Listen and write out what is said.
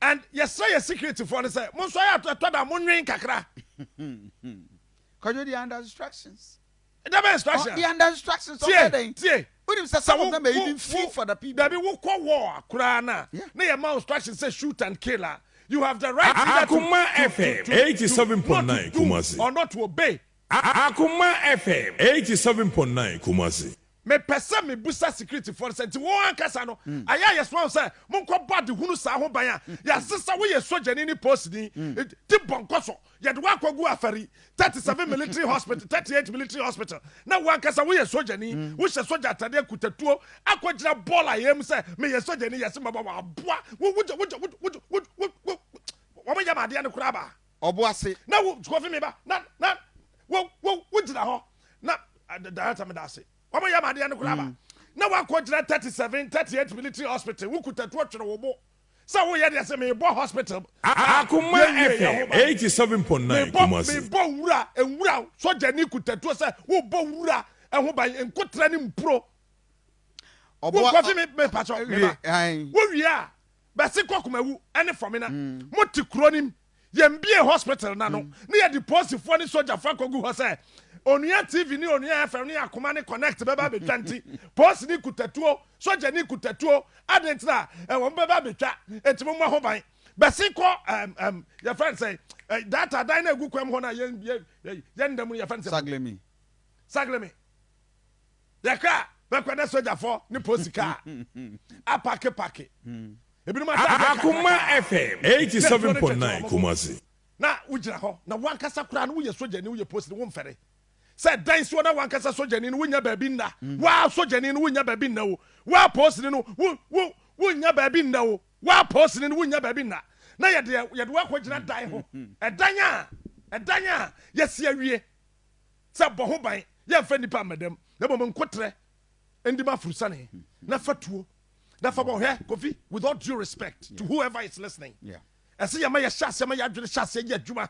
And yɛsrɛ yɛ security foɔ no sɛ mo nso ayɛ ɛtɔ da mo nwen kakra. Kwadwo, they are under instructions. Ɛda bɛ instruction. Oh, they are under instructions. Tie tie. Wonim sɛ some of them may even feel for the people. Dabi, wokɔ war koraa na na yɛ ma instruction sɛ shoot and kill a, you have the right either to Akoma to FM to to to not to 87.9 do Kumasi. or not to obey. Akoma FM 87.9 Kumasi. Mepɛ sɛ mebusa security foɔ no sɛ, nti wɔn ankasa no ayɛ a yɛsoma wɔn sɛ monkɔ bɔ adehunu saa ho ban a, yɛasesa woyɛ sogyani ne polisini ti bɔnkɔ so, yɛde wo akɔgu Afari 37 Military Hospital, 38 Military Hospital, na wo ankasa woyɛ sogyani, wohyɛ sogya atadeɛ, kuta tuo, akɔgyina bɔɔl ayɛ mu sɛ meyɛ sogyani, yɛse mabɔ wɔaboa wo wo wo wo wo wo wo wɔn yɛ ma adeɛ no koraa ba Ɔbo ase. Na wo Kofi mi ba na wo gyina hɔ na director mi da ase, wɔn yɛ ma adeɛ no koraa ba na wakɔ gyina 37, 38 Military Hospital, wo kuta tuo twere wo bo sɛ woyɛ deɛ sɛ mebɔ hospital. Akoma FM 87.9 mebɔ Kumasi. Mebɔ wura nwura sogyani kuta tuo sɛ wobɔ wura ɛho ban, nkotra ne mpuro wo Ɔbo. Kofi mi me pakyɛ me ba, wowie a bɛsi kɔ Kumawu ɛne Fɔmina, mo te kuro nim, yɛn bie hospital na no ne yɛde polisifoɔ ne sogyafoɔ akɔgu hɔ sɛ Onua TV ne Onua FM ne Akoma ne Connect bɛba abɛtwa, nti polisi ne kutatuo, sogyani kutatuo ade ntina wɔn bɛba abɛtwa, nti mo mmɔ ho ban. Bɛsi kɔ yɛfrɛ no sɛ data dan na egu kwam hɔ na yɛn nda mu no, yɛfrɛ no sɛ Saglemi. Saglemi, yɛkra bɛkɔ ne sogyafoɔ ne polisi kaa apakepake ebinom atadeɛ Akoma kakraka FM na tuo no twɛtwɛ 87.9 wɔn so. Kumasi. Na wogyina hɔ na wankasa koraa no woyɛ sogyani, woyɛ polisi no, womfɛre sɛ dan soɔ na wankasa sogyani no wonya baabi nna, waa sogyani no wonya baabi nna o, waa polisini no wo wo wonya baabi nna o, waa polisini no wonya baabi nna, na yɛde wakɔgyina dan ho, ɛdan a yɛsi awie sɛ bɔ ho ban, yɛmfa nnipa mmadam na mmom nkotrɛ ndim afurusane na fa tuo na fa bɔ. Hwɛ Kofi, with all due respect to whoever is listening, ɛsɛ yɛma yɛhyɛ aseɛ ma yɛadwene hyɛ aseɛ yɛ adwuma.